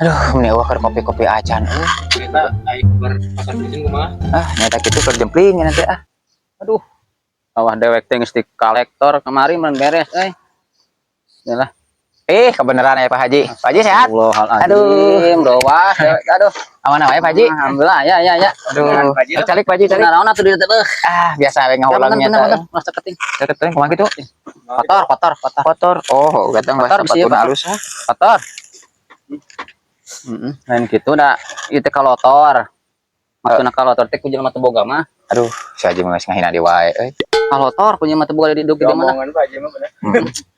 Aduh, meni euweuh keur kopi-kopi acan euy. Kita aing bar pasar bising kumaha? Ah, nyata kitu keur jempling nanti ah. Aduh. Sawah dewek teh geus di kolektor kemarin mun beres euy. Bismillah. Eh, kebenaran ya Pak Haji. Pak Haji sehat? Aduh, rowas dewek aduh. Aman wae Pak Haji? Alhamdulillah, ya ya ya. Aduh, calik Pak Haji, calik. Naon atuh di teh beuh. Ah, biasa we ngahulangnya Bener, teh. bener, bener, saketing. Saketing kumaha kitu? Kotor, kotor, kotor. Kotor. Oh, gatang Kotor, bisi, sepatuna kotor. Halus ah. Kotor. Heeh, lain kitu da ieu teh kalotor. Maksudna kalotor teh ku jelema teu boga mah. Aduh, si Haji mah geus ngahina di wae euy. Kalotor ku jelema teu boga di di mana? Omongan Pak Haji mah bener.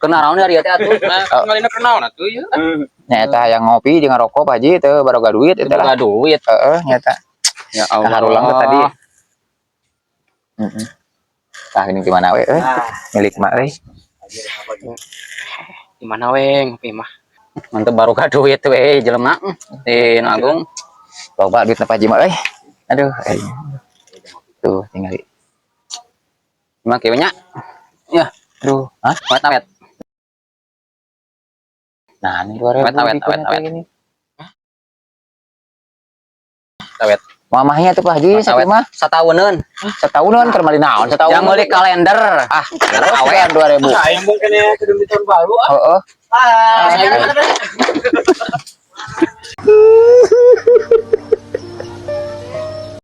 Kena naon ari teh atuh. Nah, ngalina keur naon atuh ieu? Nya eta hayang ngopi jeung ngarokok Pak Haji teu baroga duit Teu eta lah. boga duit. Heeh, nyata. Ya Allah. Harulang teh tadi. Heeh. Tah ini gimana we euy? Milik mah euy. Di mana we ngopi mah? Mantep baroga duit we jelema di Nu Agung. Loba duitna Pak Haji mah euy. Aduh, euy. Tuh, tinggal. Mah kieu nya. Ya, Aduh, hah? Awet awet. Nah, ini 2000 Awet, awet, bikinnya awet, kayak awet. gini. Awet. Mamahnya tuh Pak Haji, sakieu mah Satauneun. Setahunan keur meuli naon setahun. Jang meuli kalender. Ah, awet 2000. Aing mungkin ya kudu di tahun baru ah. Heeh. Ah.